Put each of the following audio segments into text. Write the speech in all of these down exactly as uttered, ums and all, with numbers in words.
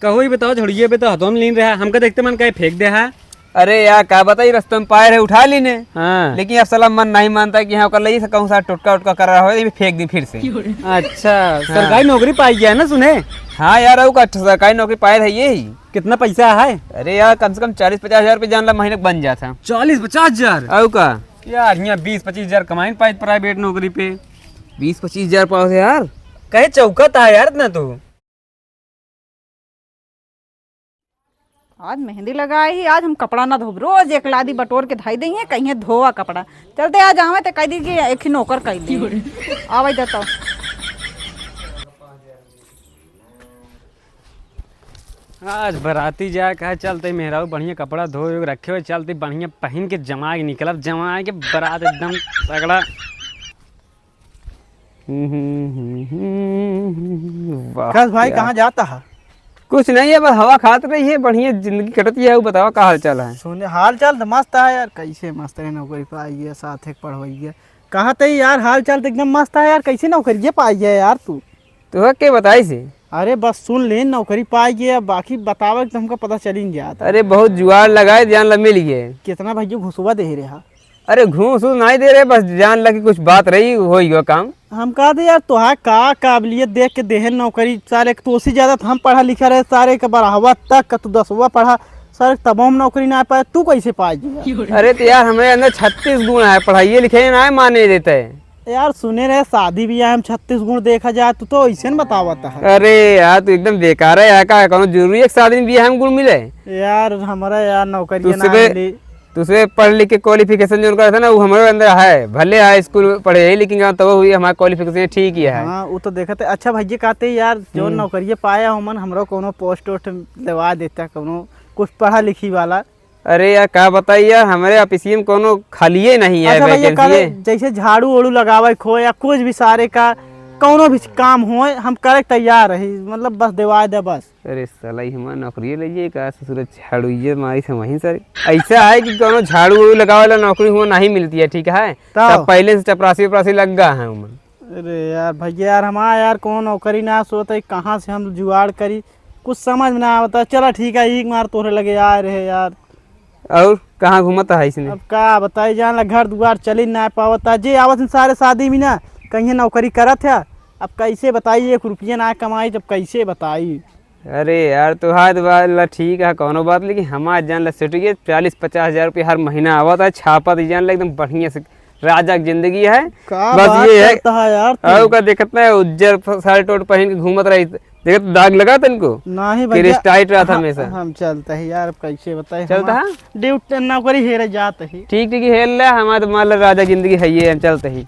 कहो ही बताओ, झड़िए पे तो हथों में लीन रहा, हमका देखते मन काहे फेंक दे हा? अरे यार, का बताई, रस्ते में पाए रहे, उठा लीने। हाँ। लेकिन अब साला मन नहीं मानता कि हाँ, ओकर लगी से कहूँ सा टोटका उटका कर रहा हो, ये फेंक दी फिर से। अच्छा, हाँ। सरकारी नौकरी पाई गया है ना सुने? हाँ यार, अउ का अच्छा सरकारी नौकरी पाए रहे यही। कितना पैसा है? अरे यार, कम से कम चालीस पचास हजार रुपये जान ला महीने के बन जाता। चालीस पचास हजार? अउ का? यार, यहाँ बीस पच्चीस हजार कमाइन पाई प्राइवेट नौकरी पे। बीस पच्चीस हजार पाओ थे यार। कहे चौकत है यार इतना तू। आज मेहंदी लगाई ही, आज हम कपड़ा ना धोब, रोज एक लादी बटोर के धई देइहे, कहिए धोवा कपड़ा। चलते आज आवे तो कह दी कि एक ही नौकर कह ली। आवे देता। आज बराती जाए कहे चलते मेहरारू बढ़िया कपड़ा धोए हुए रखे हुए चलते बढ़िया पहन के जमा के निकलब, जमा के बरात एकदम तगड़ा। वाह कस भाई, यार। कहाँ जाता है? कुछ नहीं है, बस हवा खात रही है, बढ़िया जिंदगी कटत है। बताओ का हाल चाल है? सुने, हाल चाल तो मस्त है यार। कैसे मस्त है, नौकरी पाई है, साथ एक पढ़वाई है। कहा थे यार, हाल चाल तो एकदम मस्त है यार। कैसे नौकरी पाई है यार तू? तो के बताई से? अरे बस सुन ले, नौकरी पाई है, बाकी बतावे तो हमको पता चल ही नहीं जाता। अरे बहुत जुगाड़ लगाए, जान ला मिल गए। कितना भैया घुसवा दे रहा? अरे घूस वूस नहीं दे रहे, बस जान ला कि कुछ बात रही, हो ही गया काम। हम कहा थे यार, तोहार का काबिलियत देख के देहे नौकरी, सारे एक तो उससे ज्यादा तो हम पढ़ा लिखा रहे, सारे के बारहवा तक का तू दसवा पढ़ा, सारे तबो हम नौकरी ना पाए, तू कैसे पाए जी? अरे तो यार, हमारे अंदर छत्तीस गुण है, पढ़ाइए लिखाइए ना है, माने देते हैं। यार सुने रहे, शादी ब्याह में छत्तीस गुण देखा जाए, तू तो ऐसे न बतावत है। अरे यार, तू एकदम बेकार है यार, का कौनो जरूरी है कि शादी में ब्याह में गुण मिले? यार, हमारा यार नौकरी ना तुझसे मिली। तुझसे पढ़ लिख के क्वालिफिकेशन जो उनका रहता ना, वो हमारे अंदर है। भले हाई स्कूल में पढ़े ही, लेकिन जहाँ तब हुई हमारा क्वालिफिकेशन ठीक ही है। हाँ, वो तो देखते। अच्छा भैया, कहते यार, जो हम्म। नौकरिये पाया हो मन, हमरो कोनो पोस्ट वोस्ट लेवा देता, कोनो कुछ पढ़ा लिखी वाला। अरे यार, का बताई यार, हमारे ऑफिस में कोनो खालिए नहीं है अच्छा भैया, वैकेंसी कहले है। जैसे झाड़ू ओड़ू लगावे को या कुछ भी सारे का कोनो भी काम होए, हम करे तैयार रही, मतलब बस देवाए दे बस। अरे साला, ई हमार नौकरिये ले जाई का? ससुर झाड़ूये मारी से वहीं सारे। ऐसा है कि कोनो झाड़ू ओड़ू लगावे वाला नौकरी हुआ नहीं मिलती है, ठीक है? तब? सब पहले से चपरासी उपरासी लग गया है उमन। अरे यार भैया यार, हमार यार कोनो नौकरी ना सोत है, कहाँ से हम जुगाड़ करी, कुछ समझ में ना आवता। चला ठीक है, एक मार तोहरे लगे आए रहे यार। और कहाँ घूमत है इसने? अब का बताई, जान ला घर दुआर चली ना पावता। जे आवत हैं सारे शादी में ना, कहीं नौकरी करत है। अब कैसे बताई, एक रुपया ना कमाई, जब कैसे बताई? अरे यार, तो हाथ वाला ठीक है, कोनो बात, लेकिन हमार जान ला सेठ, ये चालीस पचास हजार रुपये हर महीना आवत है, छापत ही जान ला एकदम बढ़िया से राजा की जिंदगी है। का बस बात ये है। करता है यार तू? और का देखत ना, उज्जर फ-, शर्ट ओट पहन के घूमत रही, देखत दाग लगा तनको? नहीं कि भैया, रिस टाइट रहा था हम, हमेशा? हम चलते ही यार, अब कैसे बताए, चलता हमार है? ड्यूटी नौकरी हेरे जात ही। ठीक, ठीक, हेर ले, हमार तो मान ला राजा जिंदगी है ये, हम चलते ही।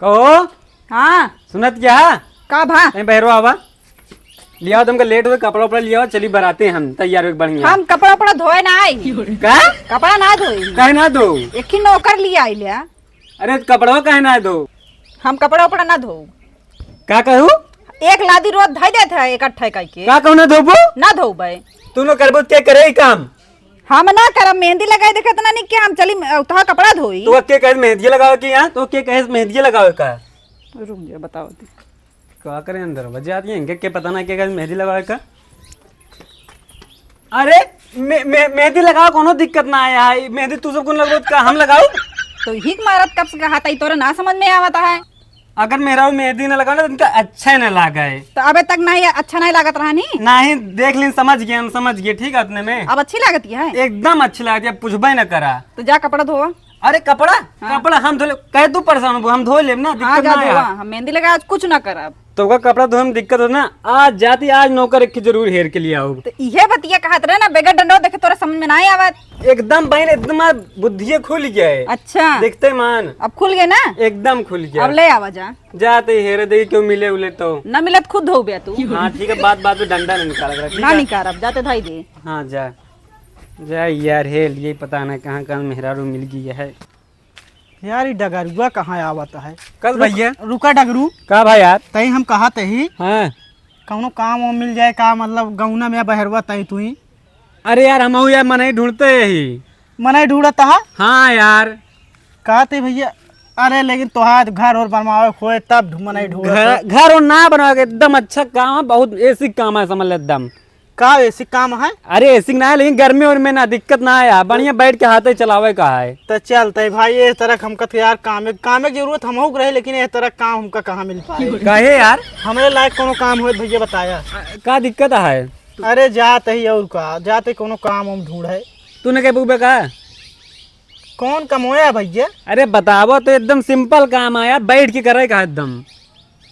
कहो। हाँ। सुनत क्या? का भा? नहीं, बहरो आवा। लियाओ, तुमका लेट हो, कपड़ा उपड़ा लियाओ, चली बराते हम, तैयार हो बढ़िया। हम कपड़ा उपड़ा धोए ना आई। का? कपड़ा ना धोई। काहे ना धो? एक ही नौकर लिया आई लिया। अरे, कपड़वा काहे ना धो? हम कपड़ा उपड़ा ना धो। का कहू? एक लादी रोज धई देत है, इकट्ठा कई के। का कहू ना धोबो? ना धोबे। तू न करबो, के करे ई काम? हम ना करब, मेहंदी लगाई देखे इतना निक के हम चली, अ, उतहा कपड़ा धोई। तो के कहे मेहंदी लगावे के यहाँ? तो के कहे मेहंदी लगावे का? रुक जा, बताओ दी। का करे अंदर बजे आती है, इनके के पता ना के कहे मेहंदी लगावे का? अरे, मे-, मे-, मेहंदी लगाओ, कोनो दिक्कत ना है। आई मेहंदी तू सब कौन लगबो का हम लगाओ? तो ही मारत कब से कहा था, ई तोरे ना समझ में आवता है। अगर मेहरारू मेहंदी ना लगावे ना, तो इनका अच्छा ही ना लागे। तो अबे तक नहीं, अच्छा नहीं लागत रहा नी? नहीं, देख लीन, समझ गए हम, समझ गए, ठीक है, अपने में। अब अच्छी लागत है? एकदम अच्छी लागत है, अब पूछबे ना करा। तो जा कपड़ा धोवा। अरे कपड़ा? हाँ। कपड़ा हम धो ले, कहे तू परेशान हो, हम धो लेब ना, हाँ, दिक्कत जा ना है। धोवा, हम मेहंदी लगा, आज कुछ ना करब। तो का कपड़ा धोए में दिक्कत हो ना, आज जाती, आज नौकर एक के जरूर हेर के लिए आओ। तो इहे बतिया कहत रहे ना, बेगर डंडो देखे तोरा समझ में ना आवत। एकदम बहन, एकदम आज बुद्धिये खुल गया है। अच्छा। देखते मान। अब खुल गए ना? एकदम खुल गया। अब ले आवा जा। जाते ही हेरे देखी क्यों मिले उले तो। ना मिलत खुद धोबे तू। हाँ ठीक है, बात बात में डंडा नहीं निकाला करा, ठीक ना है? निकारब, जाते धाई दे। हाँ जा। जा यार, हेल ये पता ना कहाँ कहाँ मेहरारू मिल गई है। यार, ई डगरुआ कहाँ आवत है? कल रुक, भैया। रुका डगरू। का भाई यार? तई हम कहा तही। हाँ। कौनो काम वाम मिल जाए का, मतलब गौना में बहरवा तई तू ही। अरे यार, हम यार मनई ढूंढते ही। मनई ढूंढत हा? हाँ यार। कहा ते भैया, अरे लेकिन तोहार घर और बनवावे होए तब ढू-, मनई ढूंढत घर, है। घर और ना बनवावे, एकदम अच्छा काम है, बहुत एसी काम है, समझ ले एकदम। का एसी काम है? अरे एसी ना है, लेकिन गर्मी और में ना दिक्कत ना है यार, बढ़िया बैठ के हाथे चलावे का है। तो चलते भाई, ये तरह हमका तो यार काम, काम की जरूरत हमहू के रहे, लेकिन ये तरह काम हमका कहाँ मिल पाए? काहे यार? हमरे लायक कोनो काम होए भैया बताया। का दिक्कत है? अरे जात ही और का, जात ही कोनो काम हम ढूंढे। तूने के बुबे का? कौन कमोया भैया? अरे बतावा तो, एकदम सिंपल काम है यार, बैठ के करे का एकदम।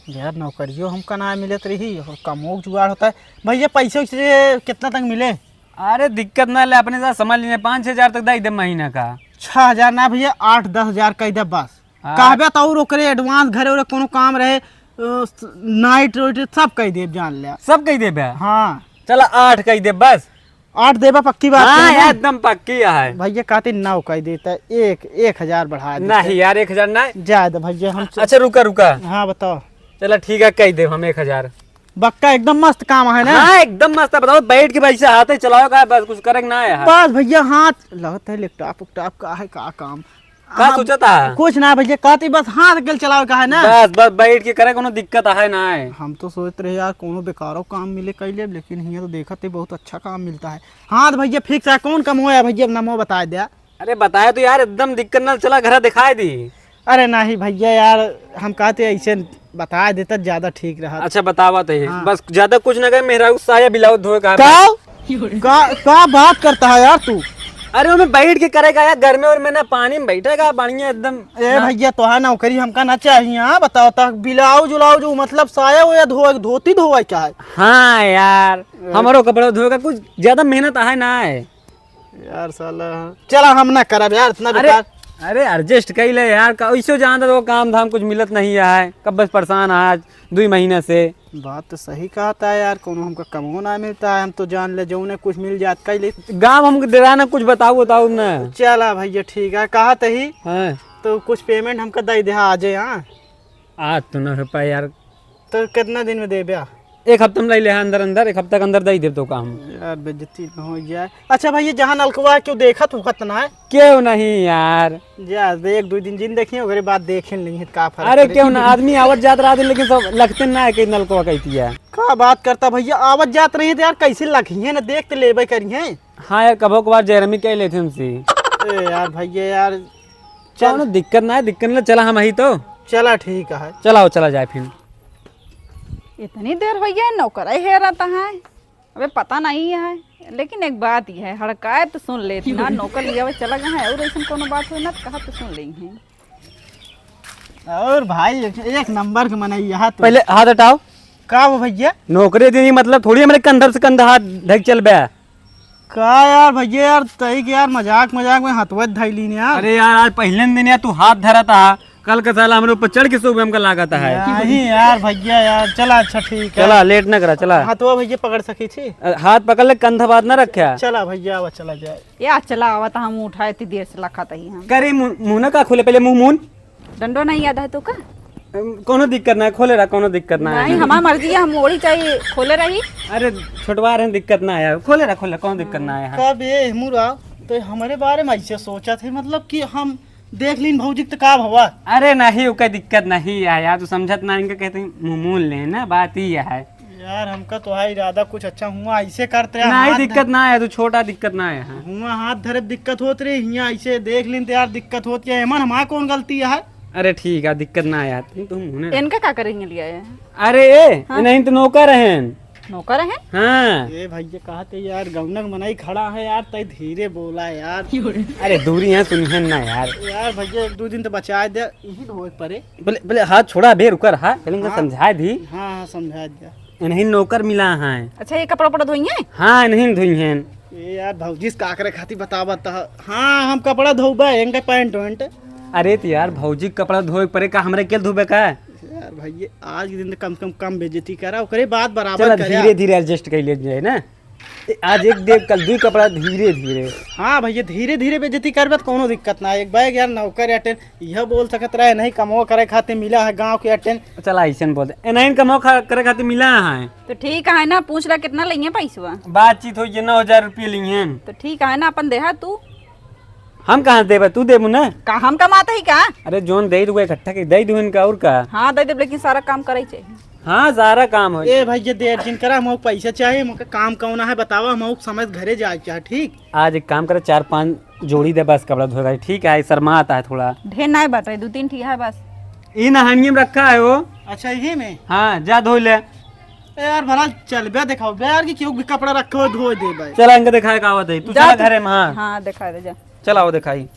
यार नौकरियो हमका ना मिलत रही और कमो के जुगाड़ होता है। भैया पैसे वैसे कितना तक मिले? अरे दिक्कत ना ले, अपने साथ समझ लीजिए पाँच छः हज़ार तक दे दे महीना का। छः हज़ार ना भैया, आठ दस हज़ार कह दे बस। हाँ। कहबे तो और ओकरे एडवांस घरे ओरे कोनो काम रहे, अ, नाइट रोइट सब कह देब जान ले। सब कह देबे? हाँ। चला आठ कह दे बस। आठ देबा पक्की बात हाँ है ना? यार, एकदम पक्की है। भैया कहते नौ कह देता, एक, एक हज़ार बढ़ा देता। नहीं यार, एक हज़ार नहीं। जाए दे भैया हम। अच्छा रुका रुका। हाँ बताओ। चला ठीक है, कह दे हम एक हज़ार। बक्का एकदम मस्त काम है ना? हाँ एकदम मस्त है, बताओ बैठ के पैसे हाथे चलावे का है, बस कुछ करे के ना है। बस भैया हाथ लगता है लैपटॉप उपटॉप का है का काम। का हाँ, सोचत है? कुछ ना भैया, कहती बस हाथ के चलावे का है ना। बस, बस बैठ के करे, कोनो दिक्कत है ना है। हम तो सोचत रहे यार कोनो बेकारो काम मिले कर लेब, लेकिन हियाँ तो देखत है बहुत अच्छा काम मिलता है। हाँ तो भैया फिक्स है, कौन कमोया भैया, नमो बताए द्या। अरे बताए तो यार, एकदम दिक्कत ना, चला घर दिखाए दी। अरे नहीं भैया यार, हम कहते ऐसे बताए देता ज्यादा ठीक रहा। अच्छा बतावा तो ये। हाँ। बस ज्यादा कुछ ना कहे, मेहरारू साया ब्लाउज धोए का है। का? का, का बात करता है यार तू? अरे ओमे बैठ के करेगा यार, गर्मी और में ना पानी में बैठेगा बढ़िया एकदम। ए ना। भैया तोहार नौकरी हमका ना चाहिए। हाँ बताओ तो ब्लाउज उलाउज उ मतलब साया हो या धोए, धोती धोए क्या है? हाँ यार, ए। हमरो कपड़ा धोए का कुछ ज्यादा मेहनत है ना है। यार साला, चला हम ना करब यार इतना अरे, बेकार। अरे एडजस्ट कर ले यार, का ऐसो जानता तो काम धाम कुछ मिलत नहीं है, कब बस परेशान है आज दुई महीना से। बात तो सही कहता है यार, कोनो हमका कमो ना मिलता है, हम तो जान ले जौने कुछ मिल जात कर ले। गाँव हमको डेरा ना, कुछ बताओ बताओ ना। चला भैया ठीक है, कहा तही हाँ। तो कुछ पेमेंट हमका दे दे आज, हाँ। आज तो ना हो पाए यार। तो कितना दिन में देबे? एक हफ्ता में ले ले, हाँ, अंदर अंदर, एक हफ्ता के अंदर दे देब तो काम। यार बेइज्जती न हो जाए। अच्छा भैया, जहाँ नलकवा है, क्यों देखत उखत ना है? क्यों नहीं यार? जा, एक दो दिन जिन देखिए, ओकरे बाद देखे नहीं है, का फर्क अरे पड़े? क्यों ना, आदमी आवत जात रहा दिन, लेकिन सब लगते ना है कि नलकवा कहती है। का बात करता भैया, आवत जात रही तो यार, कैसे लगी है ना, देख तो लेबे करी है। हाँ यार, कभो कभार जैरमी कह लेते हमसे। ए यार भैया यार, चल। कौनो दिक्कत ना है, दिक्कत ना, चला हम ही तो। चला ठीक है। चलाओ, चला जाए फिर। इतनी देर हो गया, नौकर ही हेरत है। अबे पता नहीं है, लेकिन एक बात ये है, हड़काए तो सुन लेती ना, नौकर लियावे चला गया है, और ऐसन कोनो बात हो ना तो कहा तो सुन लेई है। और भाई एक, एक नंबर के मनई यहाँ तो। पहले हाथ हटाओ। का हो भैया? नौकरी देनी मतलब थोड़ी हमरे कंधर से कंधा हाथ ढक चल बे। का यार भैया यार, तई के यार मजाक मजाक में हथवा धइलीन यार। अरे यार, आज पहले दिन यार तू हाथ धरा था, कल का साला हमरे ऊपर चढ़ के सोबे हमका लागत है। नहीं यार भैया यार, चला अच्छा ठीक है। चला, लेट ना करा, चला। हथवा भैया पकड़ सकी थी। अ, हाथ पकड़ ले, कंधा बात ना रख्या। चला भैया, आवा चला जाए। या चला आवा, तो हम उठाए थी देर से लखा तही हम। करे मु-, मुंह ना का खोले, पहले मुंह मुन। डंडो नहीं याद है तो का? अम, कोनो दिक्कत ना है, खोले रहा, कोनो दिक्कत ना है। नहीं, हमार मर्जी है, हम ओढ़ी चाहिए, खोले रही। अरे, छोटवा रहे, दिक्कत ना है, खोले रहा, खोले, कोनो दिक्कत ना है। कब ये मुरा तो हमारे बारे में ऐसे सोचा थे, मतलब कि हम देख लीन भौजी के तो का भवा? अरे नहीं, ओकर दिक्कत नहीं है यार, तू समझत ना, इनका कहते हैं मुमून ले ना, बात ही है। यार, हमका तोहार इरादा कुछ अच्छा हुआ, ऐसे करते यार, नहीं, हाथ दिक्कत धर- ना है, तू छोटा दिक्कत ना है। हाँ। हुआ हाथ धरे दिक्कत होत रही, हियाँ ऐसे देख लेन तो यार दिक्कत होत है। एमन हमार कौन गलती है? अरे ठीक है, दिक्कत ना है यार, तुम, तुम होने इनका का करेंगे लिया है? अरे ए, हाँ। नहीं तो नौकर हैं। नौकर हैं? हाँ। ए भैया, कहते यार, गौनक मनई खड़ा है यार, तई धीरे बोला यार। अरे दूरी है, सुनिहन ना यार। यार भैया, एक दो दिन तो बचा दे, यही ढोए परे। बोले, बोले, हाथ छोड़ा बे, रुकर, हाँ, पहले इनका हाँ। समझा दी। हाँ, हाँ, समझा दिया। इन्हीं नौकर मिला है। अच्छा, ये कपड़ा उपड़ा धोई हैं? हाँ, इन्हीं धोई हैं। ये यार, भौजी से का करे खातिर बतावत ह? हाँ, हम कपड़ा धोबे, इनके पैंट वैंट। अरे तो यार, भौजी के कपड़ा धोए परे का, हमरे के धोबे का? यार भैया, आज के दिन तो कम से कम, कम बेइज्जती करा, ओकरे बाद बराबर चला, करा। धीरे धीरे एडजस्ट कर ले जाए ना। ए, आज एक देख, कल दुई कपड़ा, धीरे धीरे। हाँ भैया, धीरे धीरे बेइज्जती करबे तो कोनो दिक्कत ना है। एक बैग यार नौकर अटेन, यह बोल सकत रहे, नहीं कमवा करे खातिर मिला है गाँव के अटेन। चला, ऐसन बोल दे। ए, नहीं कमवा खा-, करे खातिर मिला है। तो ठीक है ना, पूछ रहा कितना लेंगे पैसवा? बातचीत हो, ये नौ हज़ार रुपये लेंगे। तो ठीक है ना, अपन देहा तू। हम कहाँ देबे, तू देबू ना। का हम कमात ही का? अरे जोन दे दुगो इकट्ठा के दे दू इनका, और का? हाँ दे देब, लेकिन सारा काम करे चाहिए। हाँ, सारा काम हो। ए भाई, जे देर जिन करा, हमको पैसा चाहिए, हमको काम कौन है बतावा, हमको समय घरे जाए के चाहे, ठीक? आज एक काम करे, चार पांच जोड़ी दे बस कपड़ा धोए का, ठीक है, शर्मा आता है थोड़ा। ढेर नहीं बाटे, दो तीन ठी है बस। ई नहानिए में रखा है वो। अच्छा, यही में? हाँ, जा धो ले। ए यार, भला चल बे, दिखाओ बे यार कि क्यों भी कपड़ा रखे हो, धोए दे बे। चला, इनका दिखाए का आवत है, तू जा चला तू। घरे में, हाँ। हाँ, दिखा दे, जा। चला, वो दिखाई।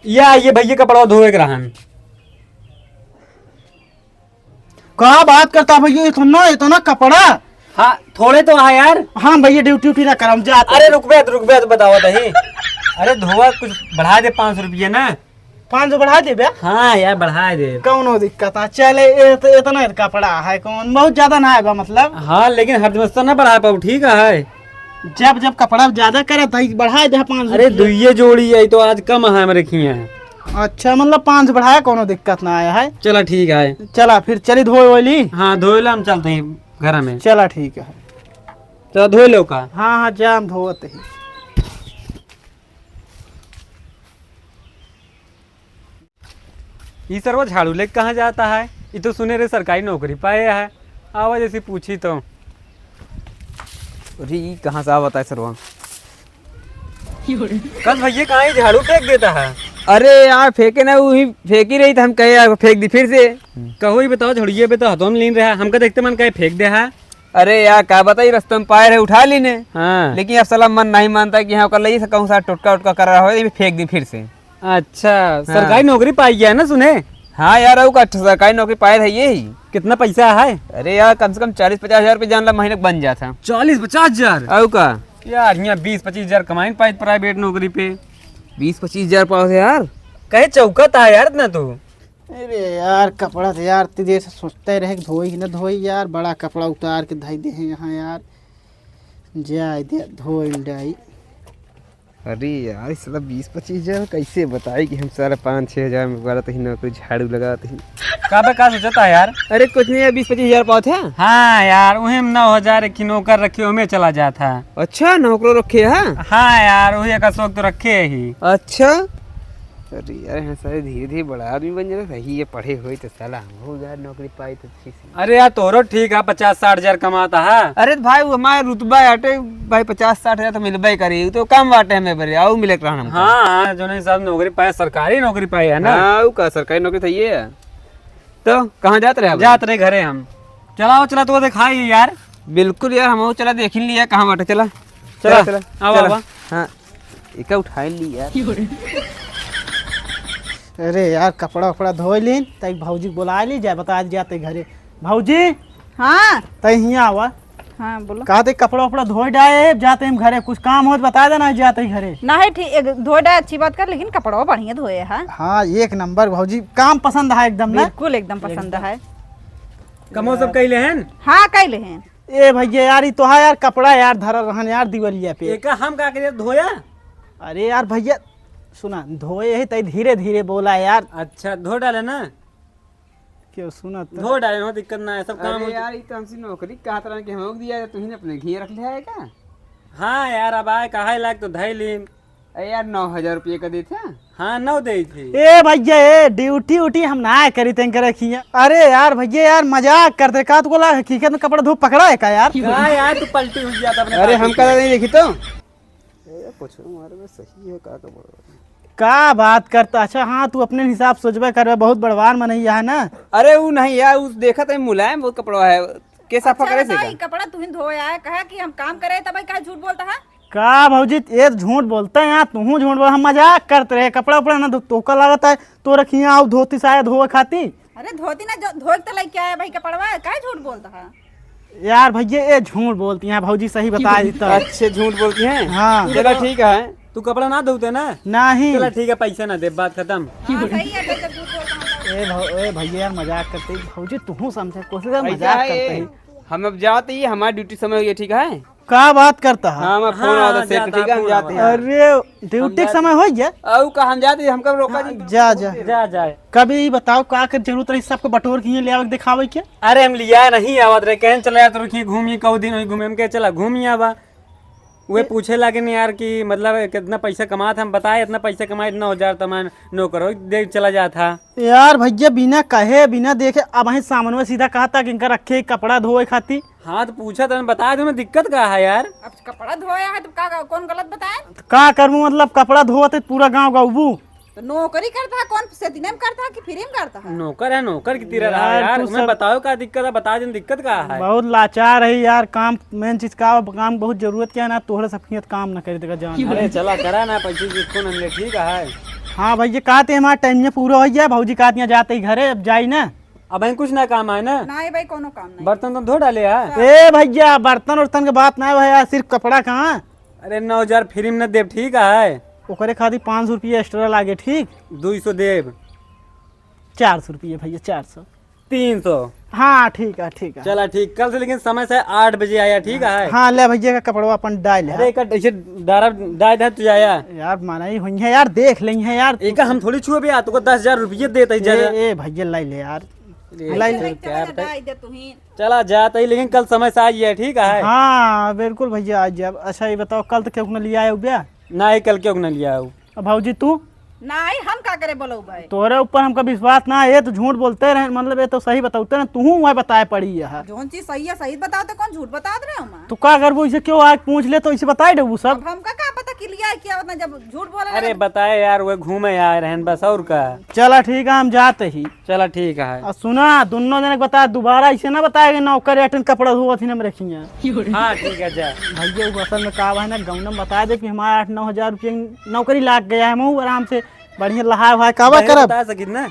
या, ये भैया कपड़ा धोए के रहन। का बात करता भैया, इतना, इतना कपड़ा? हाँ, थोड़े तो है यार। हाँ भैया, ड्यूटी उटी ना करम, जा। अरे रुक बे, रुक बे, तो बतावा दही। अरे धोआ कुछ बढ़ा दे पाँच सौ रुपये ना। पाँच सौ बढ़ा दे बे? हाँ यार, बढ़ा दे। कौनो दिक्कत है, चले, इत-, इतना कपड़ा है, कौन बहुत ज्यादा ना है बा, मतलब। हाँ, लेकिन हर दिवस तो ना बढ़ा पाऊ, ठीक है। जब, जब कपड़ा ज्यादा करे, तो बढ़ा दे पाँच सौ अरे रुपये। दुइये जोड़ी है, तो आज कम है हमरे खिया। अच्छा, मतलब पाँच सौ बढ़ाया, कोनो दिक्कत ना आया है। चला ठीक है। चला फिर चली धोए वोए ली। हाँ, धोए ला हम चलते हैं घर में। चला ठीक है। तो धोए लो का? हाँ, हाँ, जा हम धोवत ही। ई सरवा झाड़ू लेके कहाँ जाता है? ई तो सुने रे सरकारी नौकरी पाए है। आवा जैसे पूछी तो। अरे, ई कहाँ से आवता है सरवा? कल भैया कहाँ ही झाड़ू फेंक देता है? अरे यार, फेंके ना, वही फेंकी रही तो हम कहे यार, फेंक दी फिर से। हम्म। कहो ही बताओ, झड़िए पे तो हथों में लीन रहा, हमका देखते मन कहे फेंक दे है। अरे यार, का बताई, रस्ते में पाए रहे, उठा लीने। हाँ। लेकिन अब साला मन नहीं मानता कि हाँ, ओकर लगी से कहूँ सा टोटका उटका कर रहा हो, ये भी फेंक दी फिर से। अच्छा, हाँ। सरकारी नौकरी पाई गया ना सुने? हाँ यार, अउ का, अच्छा सरकारी नौकरी पाए रही यही। कितना पैसा है? अरे यार, कम से कम चालीस पचास हजार रुपये जान ला महीने के बन जाता। चालीस पचास हजार? अउ का? यार, यहाँ बीस पच्चीस हजार कमाई पाई प्राइवेट नौकरी पे। बीस पच्चीस हजार पाओ थे यार। कहे चौकत है यार इतना तू। अरे यार, कपड़ा तो यार, इतनी देर से सोचते रहे कि धोई कि ना धोई यार, बड़ा कपड़ा उतार के धई दे हैं यहाँ यार। जाए दे, धोई डाई। अरे यार, इस साला बीस पच्चीस हजार कैसे बताई कि हम साला पाँच छः हजार में करत ही नौकरी, झाड़ू लगात ही। का बे, का सोचता है यार? अरे कुछ नहीं यार, बीस पच्चीस हजार पावत है। हाँ यार, वही में नौ हजार एक नौकर रखे, ओमे चला जात है। अच्छा, नौकरो रखे है? हाँ यार, वही एक अशोक तो रखे ही। अच्छा, अरे यार, यहाँ सारे धीरे धीरे बड़ा आदमी बन जाता, सही है, पढ़े हुए तो साला हम यार नौकरी पाई तो अच्छी सी। अरे यार, तोरो ठीक है, पचास साठ हजार कमाता है। अरे भाई, वो हमारा रुतबा बाटे भाई, पचास साठ हजार तो मिलबे करी, वो तो कम बाटे हमें बरे, आऊ मिले के रहन हमको। हाँ, हाँ, जो नहीं सब नौकरी पाए, सरकारी नौकरी पाए है ना। हाँ, वो का सरकारी नौकरी तो ये है। तो कहाँ जात रहे अब? जात रहे घरे हम। चलाओ, चला तो दिखाई यार। बिल्कुल यार, हम चला देख ही लिया कहाँ बाटे, चला। चला, चला, चला, आवा, चला। आवा। हाँ। एका उठाए ली यार। अरे यार, कपड़ा उपड़ा धोए लीन, तई भौजी के बोला ली जाए, बता दी जाते घरे। भौजी, हाँ। तई हियाँ आवा। हाँ, बोलो। कहते कपड़ा उपड़ा धोए डाए, जाते हम घरे, कुछ काम हो तो बता देना, जाते ही घरे। नहीं, ठीक, एक धोए डाए अच्छी बात कर, लेकिन कपड़ा बढ़िया धोए है। हाँ, एक नंबर भौजी, काम पसंद है एकदम ना? बिल्कुल, एकदम पसंद एकदम। है। कमो सब कैले हैं? हाँ, कैले हैं। ए भैया यार, ई तोहा यार कपड़ा यार धरल रहन यार दिवलिया पे। एका हम का करिए धोया? अरे यार भैया, सुना, धोए ही तई धीरे धीरे बोला यार। अच्छा, धो डाले ना। क्यों सुना तो? धो डाले, हो दिक्कत ना है, सब काम अरे हो यार, ई तो हमसे नौकरी कहत रहन कि हमको दिया, तुहीं अपने घिया रख ले आए का? हाँ यार, अब आए कहा लाग तो धई लीन। अरे यार, नौ हजार रुपये का देते हैं। हाँ, नौ दे थे। ए भैया, ए, ड्यूटी उटी हम ना करी तें करे खिया। अरे यार भैया यार, मजाक करते का, तुको ला हकीकत में कपड़ा धूप पकड़ा है का यार? का यार, तू पलटी हुई जाता अपने अरे, बाप हम की। का नहीं देखी तो। ए, कुछ हमारे में सही है का कपड़ा? का बात करता? अच्छा हाँ, तू अपने हिसाब सोचबे करबे, बहुत बड़वार मनैया है ना। अरे वो नहीं यार, उस देखा तो मुलायम बहुत कपड़ा है, के साफा अच्छा करे से बताओ, का? ई कपड़ा तुहिन धोया है, कहा कि हम काम करे तब काहे झूठ बोलता है? का भौजी, ये तो झूठ बोलते हैं यार, तू झूठ बोल, हम मजाक करते रहे, कपड़ा उपड़ा ना धो, तोका लागत है, तो रखिए आओ धोती साया धोवे खाती। अरे धोती ना जो, धोए के तो लेके आया भाई कपड़वा, काहे झूठ बोलता है? यार भैया, ये झूठ बोलती हैं भौजी, सही बता दी तो। अच्छे झूठ बोलती हैं? हाँ। चलो ठीक है। तू कपड़ा ना धोते ना? नहीं। चलो ठीक है, पैसा ना दे, बात खत्म। हाँ, सही है, तो झूठ बोलता है। ए भौ-, ए भैया यार, मजाक करते ही भौजी, तू समझे, कोशिश है, ऐसा मजाक है, करते ही। हम अब जाते ही, हमारी ड्यूटी समय हुई है, ठीक है? का बात करता है? हाँ, हमारा फोन हाँ, आता सेठ, जाता ठीक है, हम फोन जाते हैं। आता। अरे, ड्यूटी के समय हो गया? अउ का, हम जाते हैं, हमका रोका हाँ, जी। जा, जा। जा, जाए। कभी ई बताओ, का के जरूरत रही सबको बटोर के यहाँ ले आवे के दिखावे के? अरे, हम लिया नहीं आवत रहे, कहन चला जात रखिए घूमी, कऊ दिन हुई घूमे, हम कहे चला घूमी आवा। वे पूछे लागे न यार कि मतलब कितना पैसा कमात, हम बताए इतना पैसा कमाए, इतना हजार तमान नौकर हो दे चला जात हा। यार भैया, बिना कहे बिना देखे अब ही सामने सीधा कहा था कि इनका रखे कपड़ा धोए खाती। हाँ तो पूछा था, बताए तुम्हें दिक्कत का है यार? अब कपड़ा धोया है तो का, कौन गलत बताए? तो का करबू, मतलब कपड़ा धोवत है पूरा गाँव गौबू। तो नौकरी करता है, कौन से दिन में करता है कि फ्री में करता है? नौकर है, नौकर की तरह रहा यार, यार, तू उन्हें सब बताओ का दिक्कत है, बता दिन दिक्कत का है। बहुत लाचार है यार, काम मेन चीज का, काम बहुत जरूरत क्या है ना, तोहरे सब खियत काम ना करे देगा जान। अरे चला करा ना, पैसे जिसको न ले, ठीक है। हाँ भैया, कहते हमारा टाइम ये पूरा हो गया, भौजी कहती हैं जाते ही घरे, अब जाई ना। अब कुछ ना काम है ना? नहीं भाई, कोनो काम नहीं। बर्तन तो धो डाले है। ए भैया, बर्तन उर्तन के बात ना है भैया, सिर्फ कपड़ा कहाँ? अरे नौ हजार फ्री में न देब, ठीक है? ओकरे खातिर पाँच सौ रुपया एक्स्ट्रा लागे, ठीक? दुई सौ देब। चार सौ रुपया भैया, चार सौ। तीन सौ। हाँ, ठीक है, ठीक है। चला ठीक, कल से लेकिन समय से आठ बजे आया, ठीक है? हाँ, ले भैया का कपड़वा अपन डाल ले। अरे एक ऐसे डारा डाल दे तू आया। यार, मना ही हुई है यार, देख लेंगे यार। एक हम थोड़ी छुए भी आ, तुमको दस हजार रुपये देते ही ए, ज्यादा। ए भैया, ले ले यार। अरे, ले ले। एक रुपया डाल दे तू ही। चला जात ही, लेकिन कल समय से आइए, ठीक है? हाँ, बिल्कुल भैया, आ जाब। अच्छा, ये बताओ, कल तो क्यों न लिया आए हो बे? नहीं, कल क्यों न लिया आए हो? अब भौजी, तू? नहीं, हम का करे बोलो भाई? तोरे ऊपर हमका विश्वास ना है, ये तो झूठ बोलते रहे, मतलब, ये तो सही बताते ना, तू वह बताए पड़ी है। जौन चीज सही है, सही बताओ, तो कौन झूठ बतात रहे हो माँ? तू का करबो, इसे क्यों आके पूछ ले, तो इसे बताए देबू सब। अब हमका का पता कि लिया है क्या, उतना जब झूठ बोला अरे लगा तो बताए यार, वो घूमे आए रहन बस, और का? चला ठीक है, हम जाते ही। चला ठीक है। आ सुना, दोनों जने के बता, दोबारा ऐसे ना बताए कि नौकर अटन कपड़ा धोवत ही ना रखिए। हाँ ठीक है, जा। भैया, वो असल में का है ना, गौनम बता दे कि हमारा आठ नौ हजार रुपये नौकरी लाग गया है, हम आराम से बढ़िया लहाय भाई कावा बहन करब। बता सकित ना?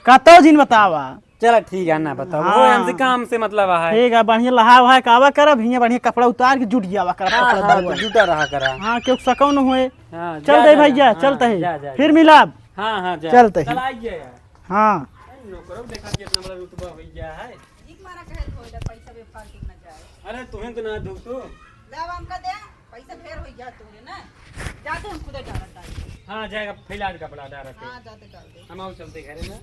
कतो जिन बतावा। चला ठीक है ना, बताओ। हाँ। वो हमसे काम से मतलब है। ठीक है, बढ़िया लहाय भाई कावा करब, हियाँ बढ़िया कपड़ा उतार के जुट जावा करब, हाँ, कपड़ा हाँ, धोवा। तो जुटा रहा करा। हाँ, क्यों सकौ न होए। हाँ, चल जा, दे जा, भैया, जा। चलते हाँ, ही। जा, जा, फिर जा। मिलब। हाँ, हाँ, जा। चलते ही। चला आइए यार। हाँ। अरे, नौकरों देखा कि इतना बड़ा रुतबा हो गया है। एक मारा कहे धोए ला, पैसा भी फालतू ना जाए। अरे, तुम्हें तो ना धो तो। लाओ, हमका दे, पैसा ढेर हो गया तोरे ना। जाते हम खुदे डालत तारी। हाँ, जाएगा, फैला दे कपड़ा डालत है। हाँ, जाते डाल दे। हम आओ चलते घरे में।